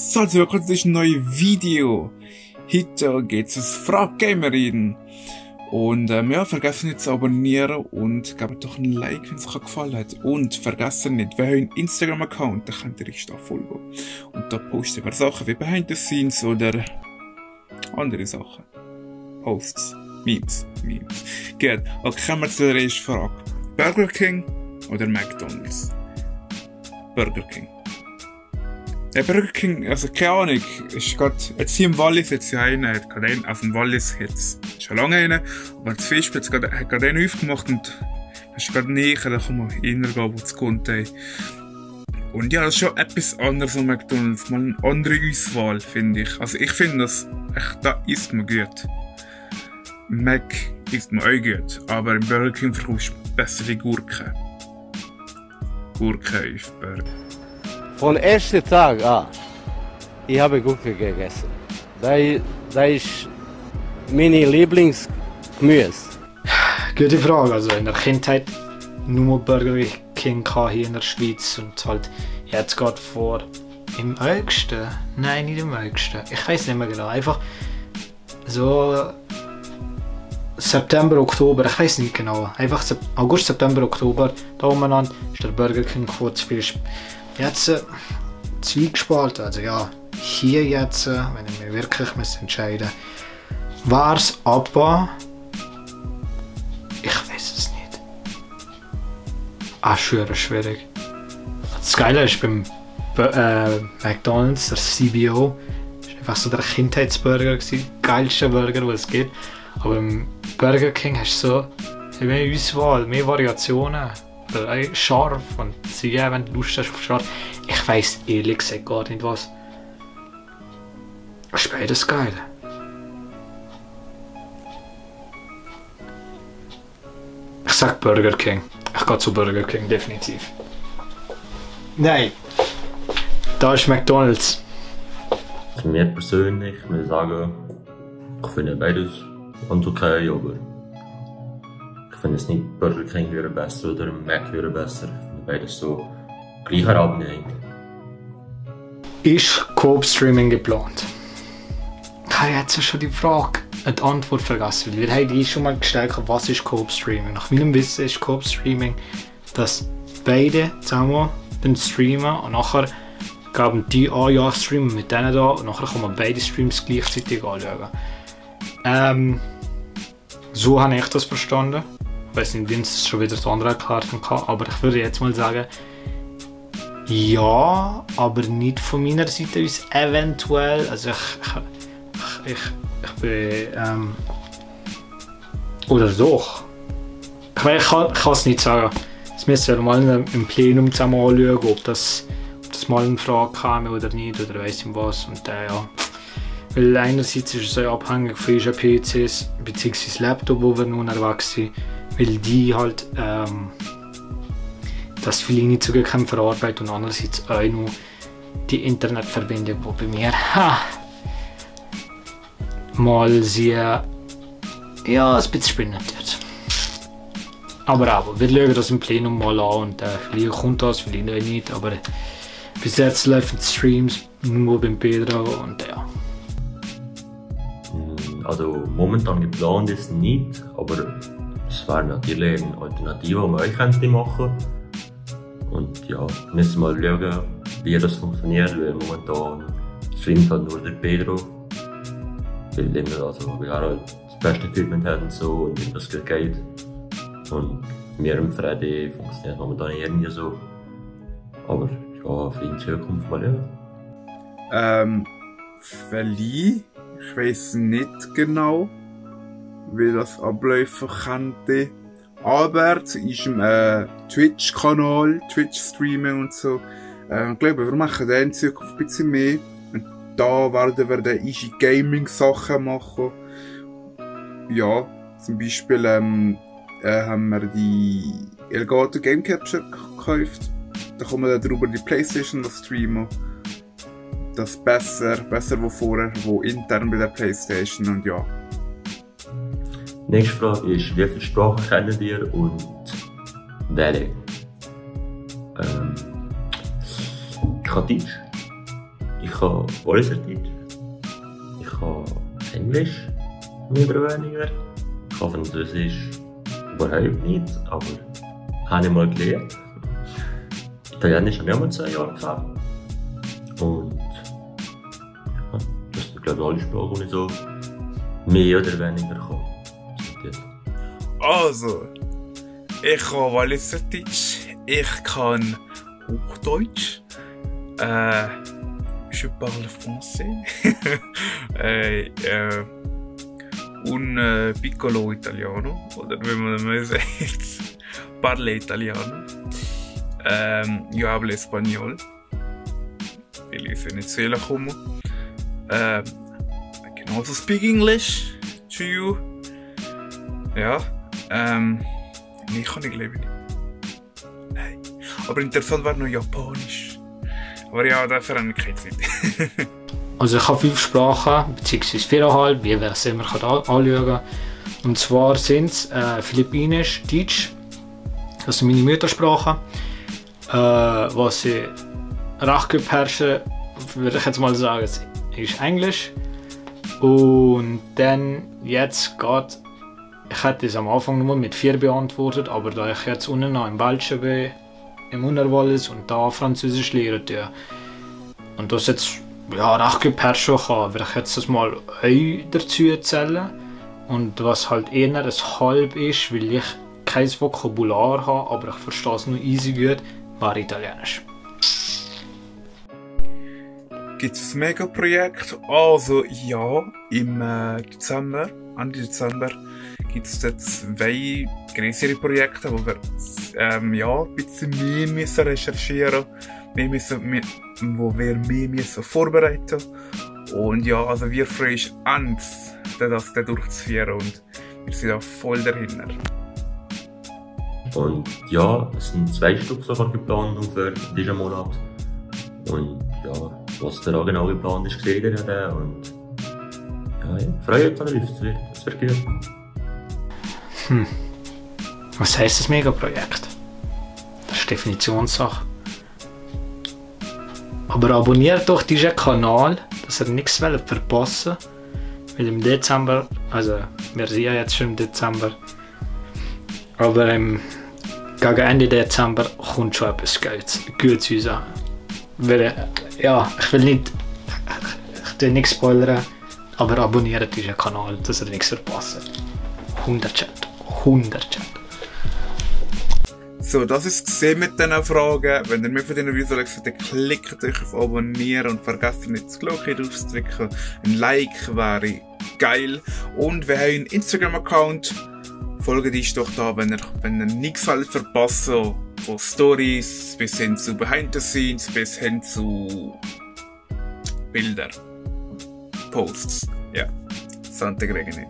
So, also willkommen zu diesem neuen Video. Heute geht es um Frag-Gamerin. Und ja, vergessen nicht zu abonnieren und gebt doch ein Like, wenn es euch gefallen hat. Und vergessen nicht, wir haben einen Instagram-Account, da könnt ihr euch da folgen. Und da posten wir Sachen wie Behind the Scenes oder andere Sachen. Posts, Memes. Gut, okay, kommen wir zur ersten Frage. Burger King oder McDonald's? Burger King. Der Burger King, also keine Ahnung, ist gerade, jetzt hier im Wallis jetzt ja einer, hat gerade einen auf dem Wallis jetzt, schon lange einer, aber das Fischspitz hat gerade einen aufgemacht und das ist gerade näher, da kann man reingehen, wo es kommt. Und ja, das ist schon etwas anderes als McDonald's, mal eine andere Auswahl, finde ich. Also ich finde das, echt, da isst man gut. Mac isst man auch gut, aber im Burger King verkaufst du bessere Gurken. Gurken auf Burger. Von ersten Tag an, ich habe Gurke gegessen. Das ist meine Lieblingsgemüse. Gute Frage. Also in der Kindheit nur Burger King hier in der Schweiz und halt jetzt gerade vor im August. Nein, nicht im August. Ich weiß nicht mehr genau. Einfach so September, Oktober. Ich weiß nicht genau. Einfach August, September, Oktober. Da umeinander ist der Burger King kurz viel. Jetzt zwiegespalten, also ja, hier jetzt, wenn ich mir wirklich entscheiden muss, war es Abba? Ich weiß es nicht. Schwierig. Das Geile ist beim McDonald's, der CBO, ist einfach so der Kindheitsburger gewesen, geilste Burger, den es gibt. Aber im Burger King hast du so mehr Auswahl, mehr Variationen. Oder scharf und ja, wenn du Lust hast auf scharf. Ich weiss ehrlich gesagt gar nicht was. Das ist beides geil. Ich sag Burger King. Ich gehe zu Burger King, definitiv. Nein. Da ist McDonald's. Für mich persönlich muss ich sagen, ich finde beides ganz okay, aber ich finde es nicht Burger King wäre besser oder Mac wäre besser. Ich finde beides so gleicher Abnehmung. Ist Coop-Streaming geplant? Ich habe jetzt schon die Frage, die Antwort vergessen. Wir haben die schon mal gestellt, was ist Coop-Streaming? Nach meinem Wissen ist Coop-Streaming, dass beide zusammen den streamen und nachher geben die ja streamen mit denen da und nachher kann man beide Streams gleichzeitig anschauen. So habe ich das verstanden. Ich weiß nicht, wie es schon wieder das andere erklärt kann, aber ich würde jetzt mal sagen, ja, aber nicht von meiner Seite aus eventuell. Also ich bin, oder doch. Ich kann es nicht sagen. Das müssen wir mal im Plenum zusammen anschauen, ob das mal eine Frage kam oder nicht, oder weiss ich was. Und ja. Weil einerseits ist es so abhängig von unseren PCs bzw. Laptop, wo wir nun unterwegs sind, weil die halt das viele nicht so gut verarbeiten und andererseits auch noch die Internetverbindung, die bei mir mal sehr ja, ein bisschen spinnend wird. Aber wir schauen das im Plenum mal an und vielleicht kommt das, vielleicht nicht, aber bis jetzt laufen die Streams nur beim Pedro und ja. Also momentan geplant ist nicht, aber es wäre natürlich eine Alternative, die man euch machen könnte. Und ja, müssen wir mal schauen, wie das funktioniert, weil momentan streamt halt nur der Pedro. Weil wir halt das beste Equipment haben und so und wie das geht. Und mir und Freddy funktioniert momentan irgendwie so. Aber ja, für die Zukunft mal schauen. Vielleicht, ich weiss nicht genau, wie das ablaufen könnte. Aber zu unserem Twitch-Kanal, Twitch-Streaming und so, ich glaube, wir machen da in Zukunft ein bisschen mehr. Und da werden wir dann easy Gaming-Sachen machen. Ja, zum Beispiel haben wir die Elgato Game Capture gekauft. Da kann man dann drüber die Playstation streamen. Das besser wie vorher, wo intern bei der Playstation und ja. Nächste Frage ist, wie viele Sprachen kennt ihr und welche? Ich kann Deutsch. Ich kann Walliserdeutsch. Ich kann Englisch, mehr oder weniger. Ich kann Französisch überhaupt nicht, aber habe ich mal gelernt. Italienisch habe ich auch mal 2 Jahre gehabt. Und ja, das sind glaube ich alle Sprachen, die ich so mehr oder weniger kann. Also, ich kann Walliserdeutsch, ich kann Hochdeutsch, je parle français, un piccolo italiano, oder wie man sagt, parle italiano. Yo hablo español, weil ich aus Venezuela komme. I can also speak English to you. Ja, nee, kann ich glaube nicht. Nein. Aber interessant war noch Japanisch. Aber ja, dafür habe ich keine Zeit. Also ich habe 5 Sprachen, beziehungsweise 4,5, wie wer es immer anschauen kann. Und zwar sind es Philippinisch, Deutsch, das ist meine Muttersprache. Was ich recht gut beherrsche, würde ich jetzt mal sagen, ist Englisch. Und dann jetzt geht, ich hätte es am Anfang nur mit 4 beantwortet, aber da ich jetzt unten noch im Belgien bin, im Unterwallis und da Französisch lernen tue und das jetzt ja, recht gut beherrschen kann, würde ich jetzt das mal euch dazu erzählen. Und was halt eher ein halb ist, weil ich kein Vokabular habe, aber ich verstehe es nur easy gut, wäre Italienisch. Gibt es ein Mega-Projekt? Also ja, im Dezember, Ende Dezember, gibt es 2 größere Projekte, wo wir ja, ein bisschen mehr müssen recherchieren müssen, wo wir mehr müssen vorbereiten. Und ja, also wir freuen uns ans, das durchzuführen und wir sind auch voll dahinter. Und ja, es sind 2 Stück sogar geplant für diesen Monat. Und ja, was da genau geplant ist, seht ihr ja. Und ja, ich freue mich darauf, es wird gut. Was heisst das Megaprojekt? Das ist Definitionssache. Aber abonniert doch diesen Kanal, dass ihr nichts verpassen wollt. Weil im Dezember, also wir sind ja jetzt schon im Dezember, aber gegen Ende Dezember kommt schon etwas Gutes raus. Weil, ja, ich will nicht spoilern, aber abonniert diesen Kanal, dass ihr nichts verpasst. 100%. So, das ist gesehen mit diesen Fragen. Wenn ihr mehr von diesen Videos wollt, dann klickt euch auf Abonnieren und vergesst nicht das Glocke draufzudrücken. Ein Like wäre geil. Und wir haben einen Instagram-Account. Folgt uns doch da, wenn ihr nichts verpasst. Von Stories bis hin zu Behind the Scenes, bis hin zu Bilder, Posts. Ja, Santa Gregene.